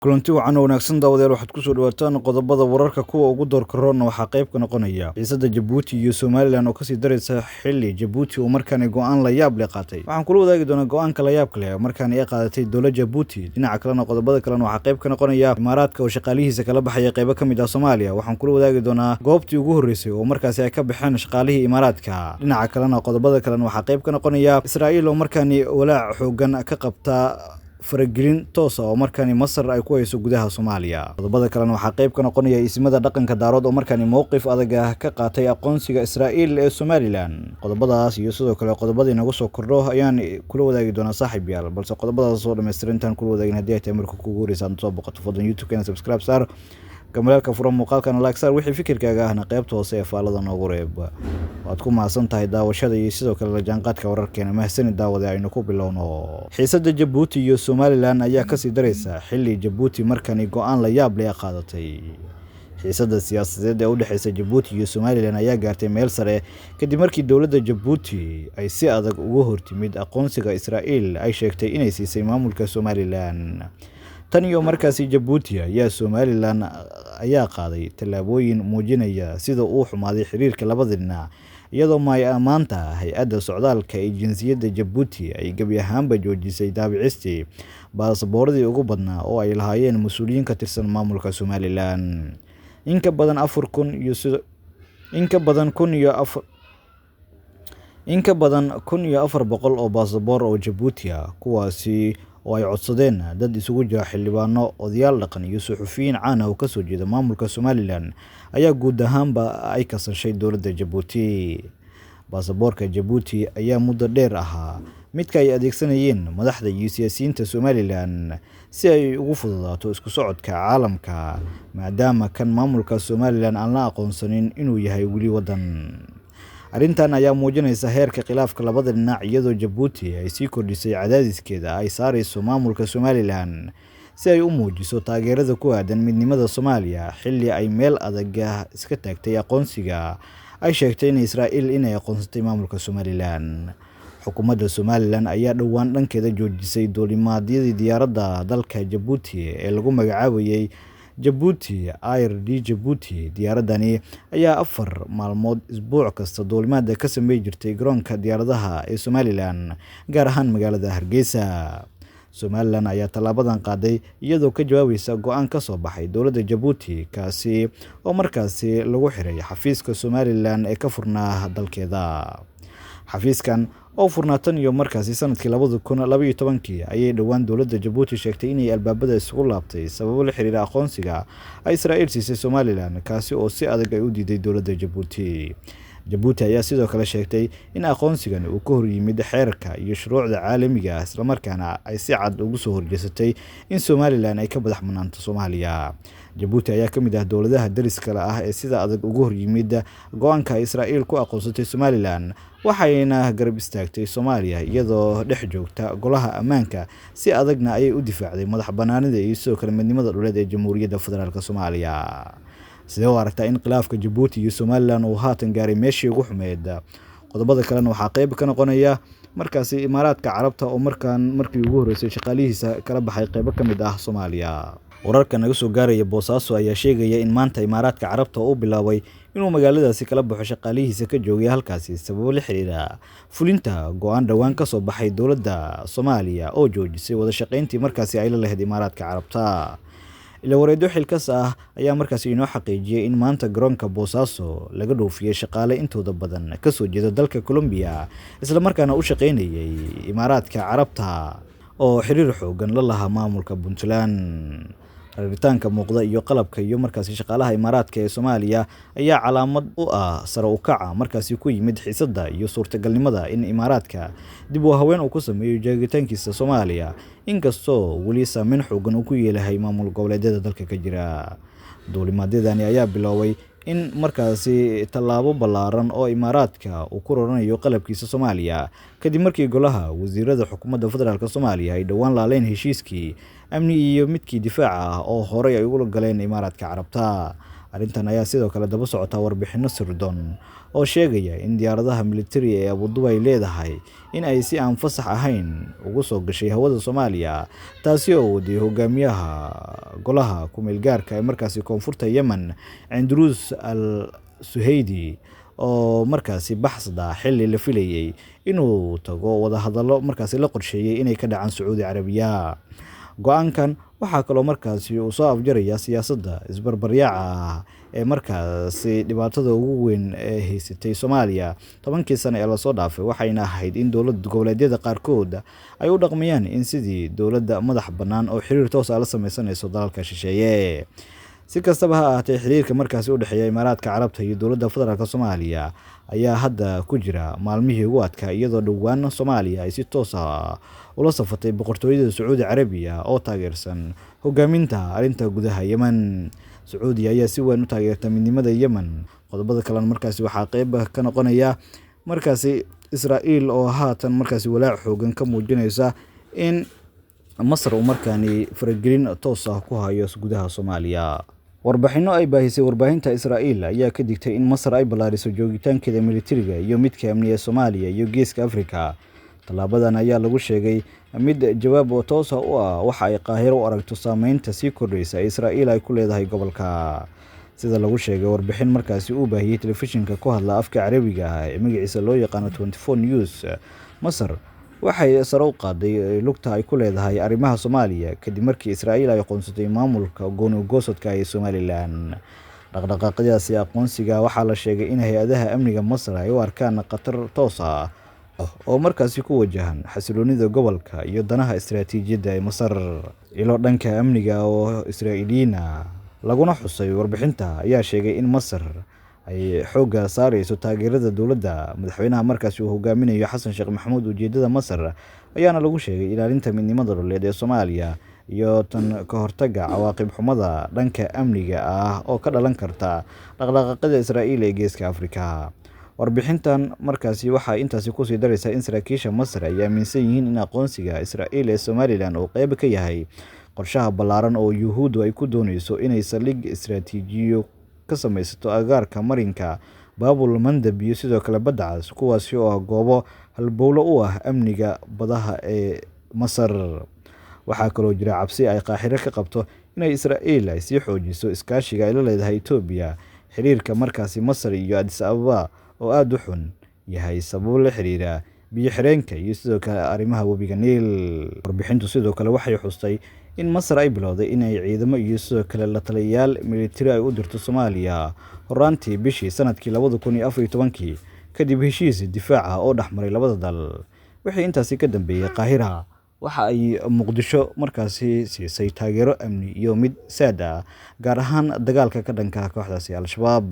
Kulanti wacan oo wanaagsan daawadayaal, waxaad ku soo dhawaataan qodobada wararka. Kuwa ugu doorka roonna waxaa qayb ka noqonaya xiisadda Jabuuti iyo Somalilan oo kasii daraysa xilli Jabuuti uu markaani go'aan la yaab leh qaatay. Waxaan kula wadaagi doonaa go'aanka la yaabka leh markaani ay qaadatay dowladda Jabuuti. Dhinaca kalena, qodobada kalena waxaa qayb ka noqonaya Imaaraadka oo shaqaalihiisa kala baxaya qaybo ka mid ah Soomaaliya. Waxaan kula wadaagi doonaa goobtii ugu horreysay oo markaasi ay ka baxeen shaqaalihii Imaaraadka. Dhinaca kalena, qodobada kalena waxaa qayb ka noqonaya Israa'iil oo markaani walaac xoogan ka qabta faragelin toos ah oo markaani Masar ay ku hayso gudaha Soomaaliya. Qodobada kalena waxaa qayb ka noqonaya ismada dhaqanka Daarood oo markaani mowqif adag ah ka qaatay aqoonsiga Israa'iil ee Somalilan. Qodobadaas iyo sidoo kale qodobadii nagu soo kordho ayaan kula wadaagi doonaa, saaxiib yaal, balse qodobadaas oo dhammaystiran intaan kula wadaagin, haddii ay tahay marka kugu horeysa aad soo boqoto, fadlan YouTube-keena subscribe saar, gambaleelka fura, muuqaalkana like saar, wixii fikirkaaga ahna qaybta hoose ee faallada noogu reeb. Waad ku mahadsan tahay daawashada iyo sidoo kale la jaanqaadka wararkeena. Mahasani daawade. Aynu ku bilowno. Xiisadda Jabuuti iyo Somalilan ayaa kasii daraysa xilli Jabuuti markani go'aan la yaab leh qaadatay. Xiisadda siyaasadeed ee u dhexeysa Jabuuti iyo Somalilan ayaa gaartay meel sare kadib markii dowladda Jabuuti ay si adag uga hortimid aqoonsiga Israa'iil ay sheegtay inay siisay maamulka Somalilan. Tan iyo markaasi, Jabuuti ayaa Somalilan ayaa qaaday tallaabooyin muujinaya sida uu xumaaday xiriirka labada dhinac, iyadoo maanta hay-adda socdaalka ee jinsiyadda Jabuuti ay gebi ahaanba joojisay daabicistii baasaboorradii ugu badnaa oo ay lahaayeen mas'uuliyiin ka tirsan maamulka Somalilan. In ka badan 4000 iyo sido in ka badan kun iyo afar in ka badan 1400 oo baasaboor oo Jabuuti ah, kuwaasi oo ay codsadeen dad isugu jira xildhibaano, odayaal dhaqan iyo suxufiyiin caan ah oo kasoo jeeda maamulka Somalilan, ayaa guud ahaanba ay kasashay dowladda Jabuuti. Baasaboorka Jabuuti ayaa muddo dheer ahaa midka ay adeegsanayeen madaxda iyo siyaasiyiinta Somalilan si ay ugu fududaato isku socodka caalamka, maadaama kan maamulka Somalilan aan la aqoonsanin inuu yahay weli waddan. Arrintan ayaa muujinaysa heerka khilaafka labada dhinac, iyadoo Jabuuti ay sii kordhisay cadaadiskeeda ay saareyso maamulka Somalilan si ay u muujiso taageerada ku aadan midnimada Soomaaliya, xilli ay meel adag iska taagtay aqoonsiga ay sheegtay in Israa'iil inay aqoonsatay maamulka Somalilan. Xukuumadda Somalilan ayaa dhowaan dhankeeda joojisay duulimaadyadii diyaaradda dalka Jabuuti ee lagu magacaabayay Jabuuti Air d Jabuuti. Diyaaradani ayaa 4 maalmood isbuuc kasta duulimaad ka samey jirtay garoonka diyaaradaha ee Somalilan, gaar ahaan magaalada Hargeysa. Somalilan ayaa tallaabadan qaaday iyadoo ka jawaabaysa go'aan ka soo baxay dowladda Jabuuti, kaasi oo markaasi lagu xiray xafiiska Somalilan ee ka furnaa dalkeeda. Xafiiskan oo furnaa tan iyo markaasi sanadkii 2012-kii ayay dhowaan dowladda Jabuuti sheegtay inay albaabada isugu laabtay sababo la xiriira aqoonsiga ay Israa'iil siisay Somalilan, kaasi oo si adag ay u diiday dowladda Jabuuti. Jabuuti ayaa sidoo kale sheegtay in aqoonsigan uu ka hor yimid xeerarka iyo shuruucda caalamiga ah, islamarkaana ay si cad ugu soo horjeesatay in Somalilan ay ka madax banaanto Soomaaliya. Jabuuti ayaa ka mid ah dowladaha dariska ah ee sida adag uga hor yimid go'aanka ay Israa'iil ku aqoonsatay Somalilan, waxayna garab istaagtay Soomaaliya iyadoo dhex joogta Golaha Ammaanka. Si adagna ayay u difaacday madax banaanida iyo sidoo kale midnimada dhuleed ee Jamhuuriyadda Federaalk Soomaaliya. Sidee u aragtaa in khilaafka Jabuuti iyo Somalilan uu haatan gaaray meeshii ugu xumeyd? Qodobada kalena waxaa qayb ka noqonaya markaasi Imaaraadka Carabta oo markaan markii ugu horreysay shaqaalihiisa kala baxay qaybo ka mid ah Soomaaliya. Wararka naga soo gaaraya Boosaaso ayaa sheegaya in maanta Imaaraadka Carabta uu bilaabay inuu magaaladaasi kala baxo shaqaalihiisa ka joogay halkaasi, sababo la xiriira fulinta go'aan dhowaan ka soo baxay dowladda Soomaaliya oo joojisay wada shaqayntii markaasi ay la lahayd Imaaraadka Carabta. Ilawareedyo xilkas ah ayaa markaasi inoo xaqiijiyay in maanta garoonka Boosaaso laga dhoofiyey shaqaale intooda badan kasoo jeeda dalka Colombiya, islamarkaana u shaqaynayay Imaaraadka Carabta oo xiriir xoogan la lahaa maamulka Puntland. Raritaanka muuqda iyo qalabka iyo markaasi shaqaalaha Imaaraadka ee Soomaaliya ayaa calaamad u ah sare u kaca markaasi ku yimid xiisadda iyo suurtagalnimada in Imaaraadka dib u haween uu ku sameeyo joogitaankiisa Soomaaliya, inkastoo weli saameyn xoogan uu ku yeelahay maamul goboleedyada dalka ka jira. Duulimaadyadani ayaa bilooway in markaasi tallaabo ballaaran oo Imaaraadka uu ku raranayo qalabkiisa Soomaaliya, kadib markii golaha wasiirada xukuumadda federaalk Soomaaliya ay dhowaan laaleen heshiiskii amni iyo midkii difaaca ah oo horey ay ula galeen Imaaraadka Carabta. Arrintan ayaa sidoo kale daba socota warbixino sirdoon oo sheegaya in diyaaradaha militari ee Abu Dhabi leedahay in ay si aan fasax ahayn ugu soo gashay hawada Soomaaliya, taasi oo waday hogaamiyaha golaha ku-meel gaarka ee markaasi koonfurta Yemen, Cindruus Al Suheydi, oo markaasi baxsada xilli la filayay inuu tago wadahadallo markaasi la qorsheeyay inay ka dhacaan Sacuudi Carabiya. Go'aankan waxaa kaloo markaasi uu soo afjaraya siyaasadda isbarbaryaaca ah ee markaasi dhibaatada ugu weyn ee haysatay Soomaaliya 10kii sano ee lasoo dhaafay, waxayna ahayd in dowlad goboleedyada qaarkood ay u dhaqmayaan in sidii dowladda madax bannaan oo xiriir toos ah la sameysanayso dalalka shisheeye. Si kastaba ha ahaatee, xiriirka markaasi u dhexeeya Imaaraadka Carabta iyo dowladda federaalk Soomaaliya ayaa hadda ku jira maalmihii ugu adkaa, iyadoo dhowaan Soomaaliya ay si toos ah ula safatay boqortooyada Sacuudi Carabiya oo taageersan hogaaminta arrinta gudaha Yemen. Sacuudiya ayaa si weyn u taageerta midnimada Yemen. Qodobada kalena markaasi waxaa qeyb ka noqonaya markaasi Israa'iil oo haatan markaasi walaac xoogan ka muujinaysa in Masar uu markaani faragelin toos ah ku hayo gudaha Soomaaliya. Warbixinno ay baahisay warbaahinta Israa'iil ayaa ka digtay in Masar ay ballaariso joogitaankeeda militariga iyo midka amni ee Soomaaliya iyo Geeska Afrika. Tallaabadan ayaa lagu sheegay mid jawaab toos ah u ah waxa ay Qaahiro u aragto saameynta sii kordheysa ee Israa'iil ay ku leedahay gobolka. Sida lagu sheegay warbixin markaasi uu baahiyey telefishinka ku hadla afka Carabiga ah ee magaciisa loo yaqaano 24 News, Masar waxay sare u qaaday lugta ay ku leedahay arrimaha Soomaaliya kadib markii Israa'iil ay aqoonsatay maamulka gooni-goosadka ee Somaliland. Dhaqdhaqaaqyadaasi aqoonsiga waxaa la sheegay in hay-adaha amniga Masar ay u arkaan khatar toos ah oo markaasi ku wajahan xasiloonida gobolka iyo danaha istiraatiijiyadda ee Masar. Ilo dhanka amniga oo Israa'iiliyiin ah laguna xusay warbixinta ayaa sheegay in Masar ay xoogga saareyso taageerada dowladda madaxweynaha markaasi uu hogaaminayo Xasan Sheekh Maxamuud. Ujeedada Masar ayaana lagu sheegay ilaalinta midnimada dhuleed ee Soomaaliya iyo tan ka hortagga cawaaqib xumada dhanka amniga ah oo ka dhalan karta dhaqdhaqaaqyada Israa'iil ee Geeska Afrika. Warbixintan markaasi waxaa intaasi kusii daraysaa in saraakiisha Masar ay aaminsan yihiin in aqoonsiga Israa'iil ee Somaliland uu qeyb ka yahay qorshaha ballaaran oo Yuhuuddu ay ku dooneyso inay saldhig istiraatiijiyo ka sameysato agagaarka marinka Baabul Mandab iyo sidoo kale Badda Cas, kuwaasi oo ah goobo halbowle u ah amniga badaha ee Masar. Waxaa kaloo jira cabsi ay Qaahiro ka qabto inay Israa'iil ay sii xoojiso iskaashiga ay la leedahay Itoobiya. Xiriirka markaasi Masar iyo Addis Ababa oo aada u xun yahay sababo la xiriira biyo xireenka iyo sidoo kale arrimaha webiga Niil. Warbixintu sidoo kale waxay xustay in Masar ay bilowday inay ciidamo iyo sidoo kale la taliyayaal militari ay u dirto Soomaaliya horaantii bishii sanadkii 2014 kadib heshiis difaac ah oo dhexmaray labada dal. Wixii intaasi ka dambeeyey, Qaahira waxa ay Muqdisho markaasi siisay taageero amni iyo mid saad ah, gaar ahaan dagaalka ka dhanka ah kooxdaasi Al-Shabaab.